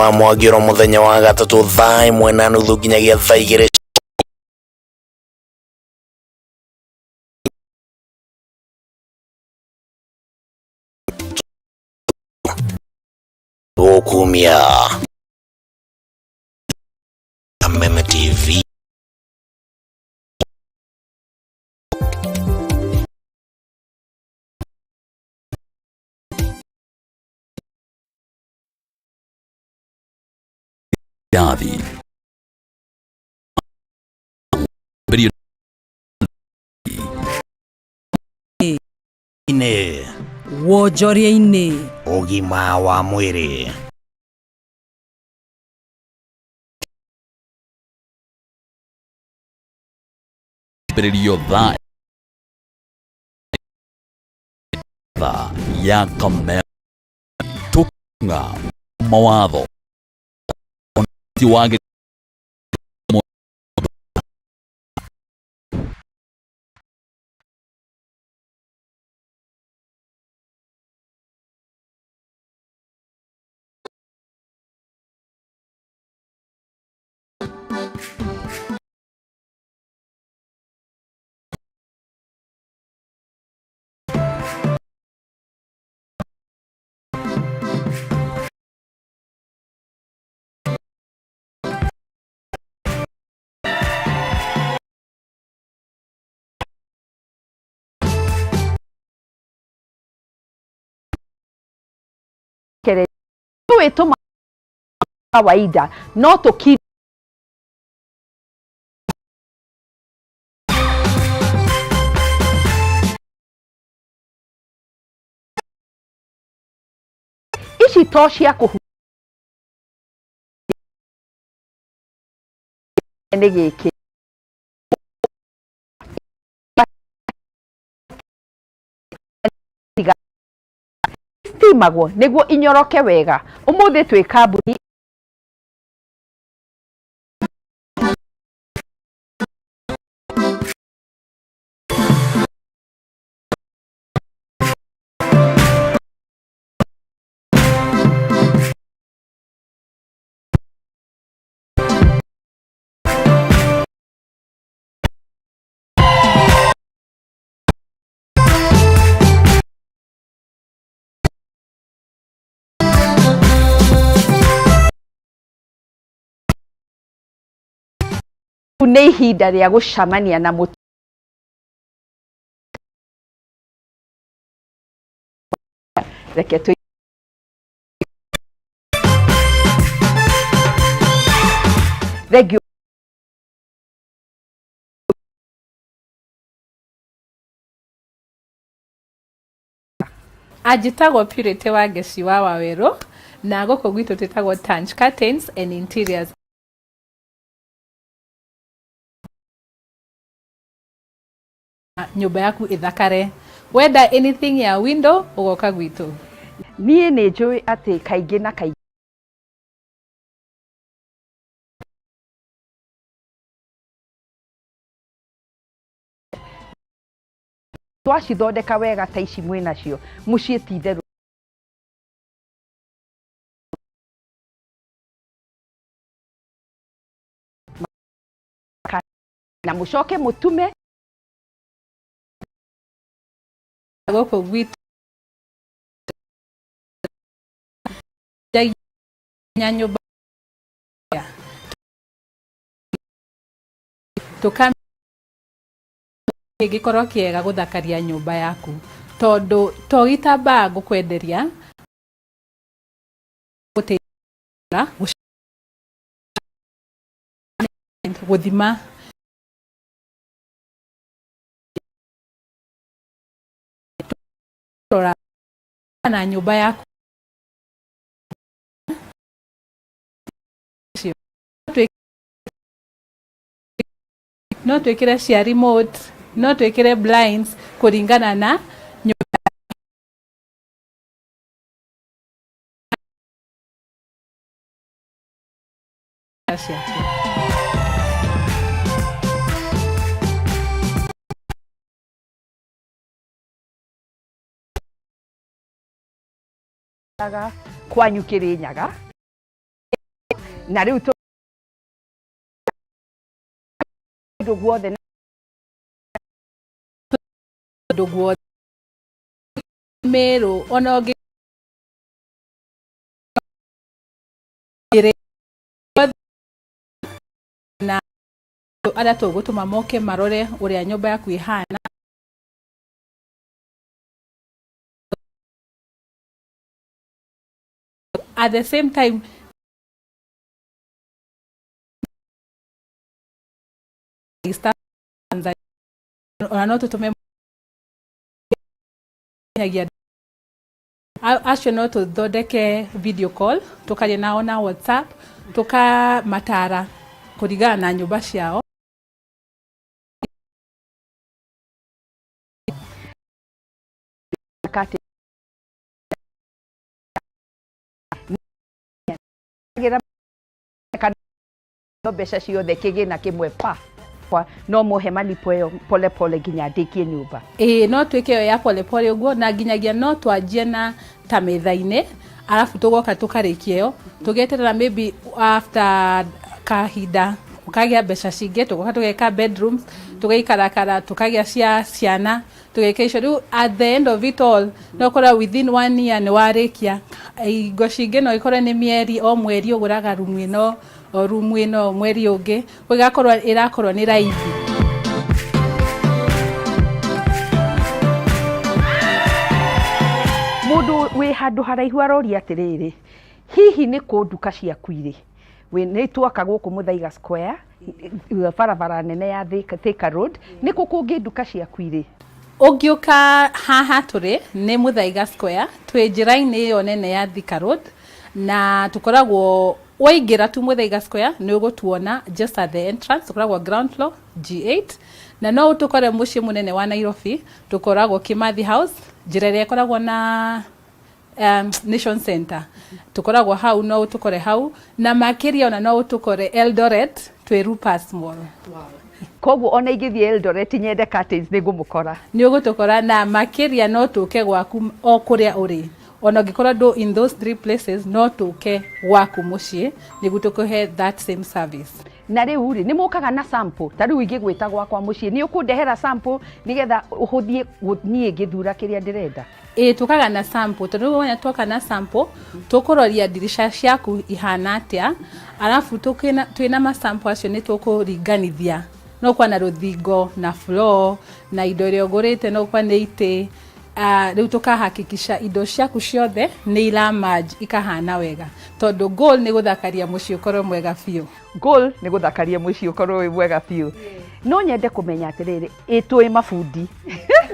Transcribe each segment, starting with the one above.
Wa Mwangi oro mũthenya wa gatatũ thaa 1:30 nginyagia thaa 2. Gũkumia Kameme TV. Dathi. Inĩ. Wonjoria-inĩ. Ũgima wa mwĩrĩ. Mbĩrĩrio thaa tha ya Kameme tũnga mawatho ti wagĩ. Wĩtũma kawaida no tũki. Ici to cia kũhu nĩ gĩkĩ stimagwo nĩguo inyoroke wega. Ũmũthĩ twĩ kambuni. Nĩ ihinda rĩa gũcamania na mũtu. Reke tũ thank you. Anjĩtagwo Purity wa Ngeci wa Wawerũ, na gũkũ gwitũ twĩtagwo Tanch Curtains and Interiors. Nyũmba yaku ĩthakare. Wenda anything ya window, ũgoka gwitũ. Niĩ nĩ njũĩ atĩ kaingĩ na kaingĩ twacithondeka wega ta ici mwĩ nacio mũciĩ ti itherũ na mũcoke mũtume. Gũkũ gwitũ nyũmba tũka kĩngĩkorwo kĩega gũthakaria nyũmba yaku, tondũ to gĩtambaa ngũkwenderia gũteithia gũthima rora na nyũmba yaku. No twĩkĩre cia remote, no twĩkĩre blinds kũringana na nyũmba ciaku. Kwanyu Kĩrĩnyaga. Na rĩu kũndũ guothe? Kũndũ guothe, Meru ona ũngĩ na arĩa tũgũtũma moke marore ũrĩa nyũmba yaku ĩhana. At the same time East Tanzania ona no tũtũme nginyagia acio, no tũthondeke video call, tũkaria nao na WhatsApp, tũkamatara kũringana na nyũmba ciao. Kati kana mbeca ciothe kĩgĩna kĩmwe pa kwa no mũhe malipo ĩyo pole pole nginya ndĩkie nyũmba? Ĩĩ, no twĩke ĩyo ya pole pole ũguo, na nginyagia no twanjie na ta metha-inĩ, arabu tũgoka tũkarĩkia ĩyo, tũgeterera maybe after kahinda ũkagĩa mbeca cingĩ, tũgoka tũgeka bedrooms, tũgaikarakara tũkagĩa cia ciana, tũgeka icio. Rĩu at the end of it all no ũkorwo within one year nĩ warĩkia. Hingo cingĩ no ikorwo nĩ mĩeri, o mweri ũgũraga rumu ĩno, o rumu ĩno, mweri ũngĩ ĩgakorwo ĩrakorwo nĩ raithi. Mũndũ wĩ handũ haraihu aroria atĩrĩrĩ, hihi nĩ kũ nduka ciaku irĩ? Nĩ twaka gũkũ Muthaiga Square, barabara nene ya Thika Road, nĩ kũ kũngĩ nduka ciaku irĩ? Ũngĩũka haha tũrĩ nĩ Muthaiga Square, twĩ njĩra-inĩ ĩyo nene ya Thika Road, na tũkoragwo waingĩra tu Muthaiga Square nĩ ũgũtuona just at the entrance. Tũkoragwo ground floor G8. Na no ũtũkore mũciĩ mũnene wa Nairobi, tũkoragwo Kimathi House, njĩra ĩrĩa ĩkoragwo na Nation Center, tũkoragwo hau, no ũtũkore hau. Na makĩria ona no ũtũkore Eldoret, twĩ Rupas Mall. Koguo ona ingĩthiĩ Eldoret nyende curtains, nĩ ngũmũkora? Nĩ ũgũtũkora, na makĩria no tũke gwaku o kũrĩa ũrĩ. Ona ũngĩkorwo ndũ in those three places, no tũke gwaku mũciĩ nĩguo tũkũhe that same service. Na rĩu rĩ, nĩ mũkaga na sample? Ta rĩu ingĩgwĩta gwakwa mũciĩ, nĩ ũkũndehera sample nĩgetha ũhũthie niĩ ngĩthura kĩrĩa ndĩrenda? Ĩĩ, tũkaga na sample, tondũ rĩu wona twoka na sample, tũkũroria ndirica ciaku ihana atĩa, arabu twĩna masample acio nĩ tũkũringanithia no kwa na rũthingo na floor na indo iria ũgũrĩte, no kwa nĩ itĩ. Rĩu tũkahakikisha indo ciaku ciothe nĩ iramerge ikahana wega, tondũ goal nĩ gũthakaria mũciĩ ũkorwo mwega biũ. Goal nĩ gũthakaria mũciĩ ũkorwo wĩ mwega biũ. No nyende kũmenya atĩrĩrĩ, ĩ tũĩ mabundi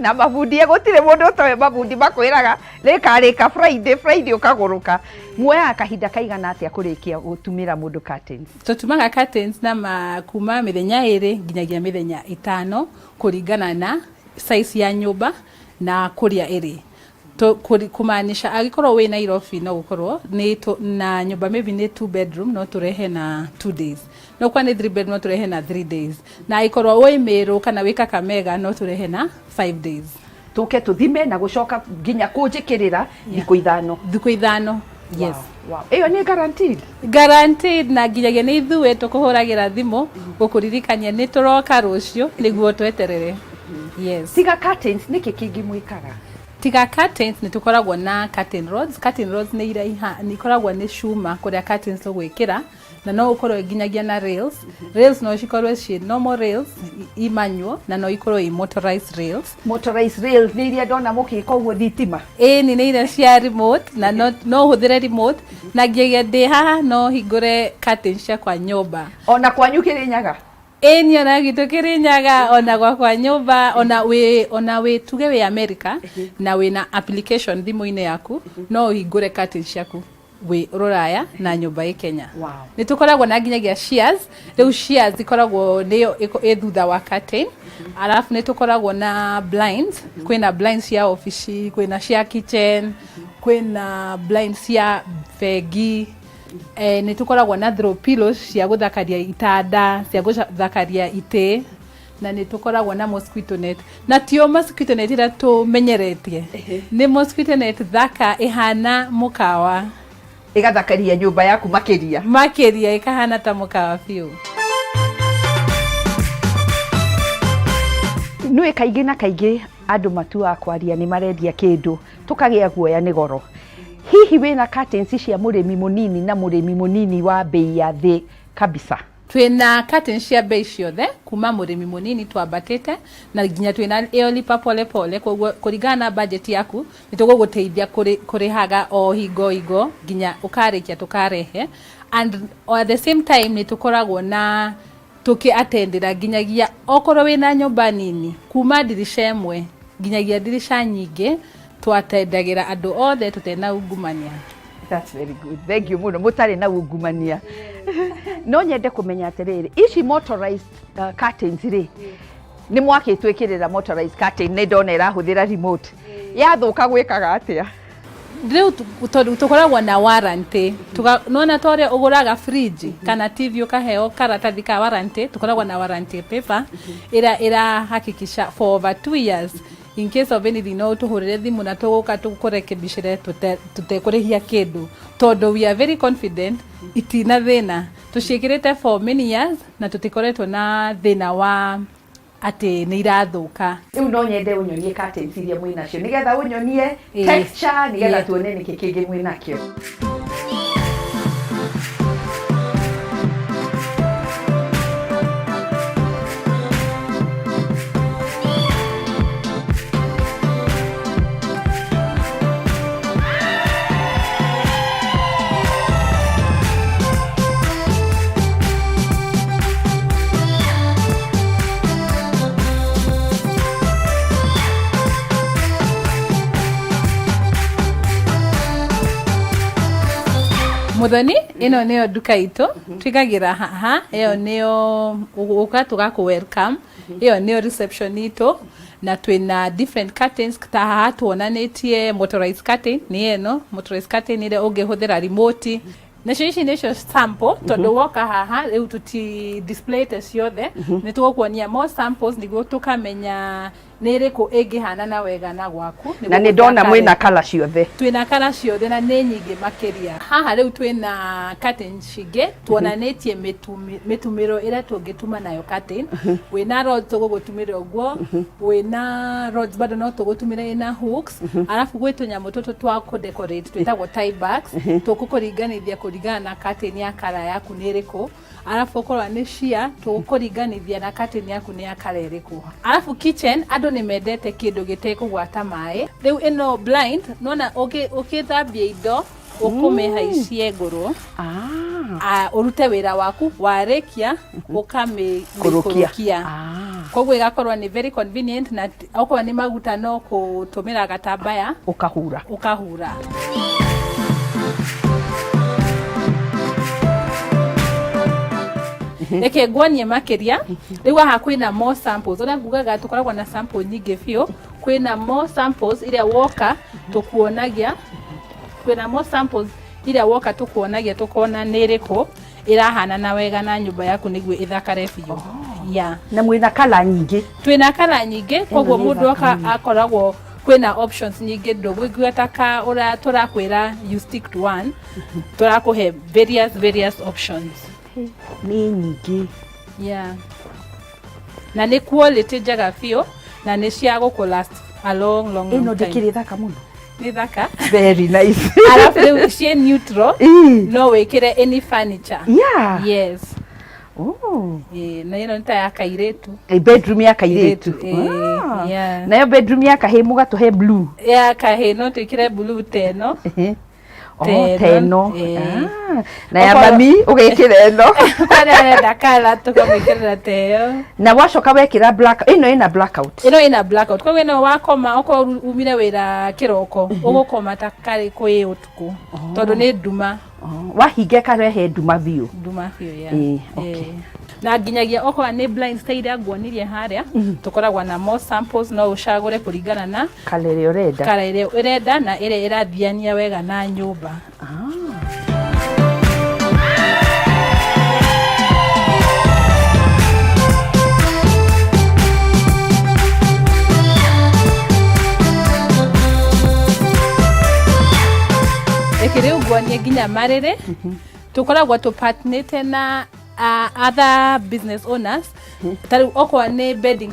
na mabundi, gũtirĩ mũndũ ũtoĩ mabundi, makwĩraga rĩkarĩka Friday, Friday ũkagũrũka. Muoyaga kahinda kaigana atĩa kũrĩkia gũtumĩra mũndũ curtains? Tũtumaga curtains na ma, kuma mĩthenya 2 nginyagia mĩthenya 5, kũringana na size ya nyũmba na kũrĩa ĩrĩ. Kũmaanisha angĩkorwo wĩ Nairobi, no gũkorwo nĩ na nyũmba maybe nĩ two bedroom, no tũrehe na 2 days. No kwa nĩ three bedroom, no tũrehe na 3 days. Na angĩkorwo wĩ Meru kana wĩ Kakamega, no tũrehe na 5 days. Tũke tũthime na gũcoka nginya kũnjĩkĩrĩra thikũ 5? Thikũ 5, yes. Wow. Ĩyo nĩ guaranteed? Guaranteed, na nginyagia nĩ ithuĩ tũkũhũragĩra thimũ gũkũririkania nĩ tũroka rũciũ nĩguo tweterere, yes. Tiga curtains, nĩkĩ kĩngĩ mwĩkaga? Tiga curtains, nĩ tũkoragwo na curtain rods. Curtain rods nĩ iria nĩ ikoragwo nĩ cuma kũrĩa curtains ũgwĩkĩra, na no ũkorwo nginyagia na rails. Rails no cikorwo ciĩ normal rails imanyuo, na no ikorwo i motorized rails. Motorized rails nĩ iria ndona mũgĩka ũguo thitima? Ĩni, nĩ iria cia remote, na no ũhũthĩre remote, na nginyagia ndĩ haha no hingũre curtains ciakwa nyũmba. Ona kwanyu Kĩrĩnyaga? Ĩni, ona gwitũ Kĩrĩnyaga, ona gwakwa nyũmba, ona wĩ tuge wĩ America na wĩna application thimũ-inĩ yaku, no ũhingũre curtains ciaku wĩ rũraya na nyũmba ĩ Kenya. Nĩ tũkoragwo na nginyagia shears. Rĩu shears ikoragwo nĩyo ĩ thutha wa curtain. Arabu nĩ tũkoragwo na blinds. Kwĩna blinds cia obici, kwĩna cia kitchen, kwĩna blinds cia bengi. Nĩ tũkoragwo na throw pillows cia gũthakaria itanda, cia gũthakaria itĩ, na nĩ tũkoragwo na mosquito net, na tio mosquito net ĩrĩa tũmenyeretie, nĩ mosquito net thaka ĩhana mũkawa. Ĩgathakaria nyũmba yaku makĩria. Makĩria ĩkahana ta mũkawa biũ. Nĩũĩ kaingĩ na kaingĩ andũ matuaga kwaria nĩ marendia kĩndũ tũkagĩa guoya nĩ goro. Hihi wĩna curtains cia mũrĩmi mũnini na mũrĩmi mũnini wa mbei ya thĩ kabisa? Twĩna curtains cia mbei ciothe kuma mũrĩmi mũnini twambatĩte na nginya twĩna ĩyo lipa pole pole, koguo kũringana na budget yaku nĩ tũgũgũteithia kũrĩhaga o hingo hingo nginya ũkarĩkia tũkarehe. And at the same time nĩ tũkoragwo na tũkĩ attendera nginyagia okorwo wĩna nyũmba nini kuma ndirica ĩmwe nginyagia ndirica nyingĩ, twatendagĩra andũ othe tũtena ungumania. That's very good. Thank you mũno mũtarĩ na ungumania. No nyende kũmenya atĩrĩrĩ, ici motorized curtains rĩ, nĩ mwakĩtwĩkĩrĩra motorized curtain, nĩ ndona ĩrahũthĩra remote. Yathũka gwĩkaga atĩa? Rĩu tondũ tũkoragwo na warranty, nona ta ũrĩa ũgũraga fridge kana TV ũkaheo karatathi ka warranty, tũkoragwo na warranty paper ĩrĩa ĩrahakikisha for over 2 years. In case of anything, no ũtũhũrĩre thimũ na tũgũka tũkũrekebicĩre tũtekũrĩhia kĩndũ, tondũ we are very confident itina thĩna. Tũciĩkĩrĩte for many years na tũtikoretwo na thĩna wa atĩ nĩ irathũka. Rĩu no nyende ũnyonie curtains iria mwĩ nacio nĩgetha ũnyonie texture, nĩgetha tuone nĩkĩ kĩngĩ mwĩ nakĩo. Muthoni, ĩno nĩyo nduka itũ twĩkagĩra haha. Ĩyo nĩyo ũka tũgakũ welcome, ĩyo nĩyo reception itũ, na twĩna different curtains. Ta haha tuonanĩtie motorized curtain, nĩ ĩno motorized curtain ĩrĩa ũngĩhũthĩra remote. Nacio ici nĩcio sample, tondũ woka haha rĩu tũti displayte ciothe, nĩ tũgũkuonia more samples nĩguo tũkamenya nĩ ĩrĩkũ ĩngĩhanana wega na gwaku nĩguo Na nĩ ndona gũthakare. Mwĩna colour ciothe. Twĩna colour ciothe na nĩ nyingĩ makĩria. Haha rĩu twĩna curtains cingĩ tuonanĩtie mĩtumĩro ĩrĩa tũngĩtuma nayo curtain. Wĩna rods tũgũgũtumĩra ũguo, wĩna rods bado no tũgũtumĩre ĩna hooks. Arabu gwĩ tũnyamũ tũtũ twa kũdecorate twĩtagwo tie backs, tũkũkũringanithia kũringana na curtain ya colour yaku nĩ ĩrĩkũ. Arabu okorwo nĩ cia tũgũkũringanithia na curtain yaku nĩ ya colour ĩrĩkũ. Arabu kitchen andũ nĩ mendete kĩndũ gĩtekũgwata maĩ. Rĩu ĩno blind nona ũkĩthambia indo ũkũmĩhaicie ngũrũ. Ah. Ũrute wĩra waku, warĩkia Kũrũkia. ũkamĩkũrũkia. Koguo ĩgakorwo nĩ very convenient, na okorwo nĩ maguta no kũtũmĩra gatambaya ũkahura. Ũkahura. Reke nguonie makĩria. Rĩu haha kwĩna more samples. Ũrĩa ngugaga tũkoragwo na sample nyingĩ biũ, kwĩna more samples iria woka tũkuonagia, kwĩna more samples iria woka tũkuonagia, tũkona nĩ ĩrĩkũ ĩrahanana wega na nyũmba yaku nĩguo ĩthakare biũ, yeah. Na mwĩna colour nyingĩ. Twĩna colour nyingĩ, koguo nĩ mũndũ thaka oka mũno. Akoragwo kwĩna options nyingĩ. Ndũgũigua ta ka ũrĩa tũrakwĩra you stick to one, tũrakũhe various options. Nĩ nyingĩ. Yeah, na nĩ quality njega biũ na nĩ cia gũkũ last a long long, Ĩno long time. ndĩkĩrĩ thaka mũno. Nĩ thaka. Very nice. Arabu rĩu ciĩ neutral, no wĩkĩre any furniture. Yes. Oh. Ĩĩ, na ĩno nĩ ta ya kairĩtu. Bedroom ya kairĩtu. Kairĩtu, ĩĩ, yeah. Nayo bedroom ya kahĩĩ mũgatũhe blue. Ya kahĩĩ no twĩkĩre blue ta ĩno. Oh, Ta ta ĩno. ĩĩ. Ah, na ya mami ũgĩkĩra ĩno. Kwarĩa arenda colour tũkamwĩkĩrĩra ta ĩyo. Na wacoka wekĩra black, ĩno ĩna blackout. Ĩno ĩna blackout, koguo ĩno wakoma, okorwo umire wĩra kĩroko, ũgũkoma ta karĩ kwĩ ũtukũ tondũ nĩ nduma. Oh, wahinga ĩkarehe nduma biũ. Nduma biũ, yeah. Ĩĩ, okay. Ĩĩ. Na nginyagia okorwo nĩ blinds ta iria nguonirie harĩa, tũkoragwo na more samples, no ũcagũre kũringana na colour ĩrĩa ũrenda. Colour ĩrĩa ũrenda na ĩrĩa ĩrathiania wega na nyũmba. Reke Okay, rĩu nguonie nginya marĩrĩ. Tũkoragwo tũpartnĩte na other business owners. Ta rĩu okorwo nĩ bedding.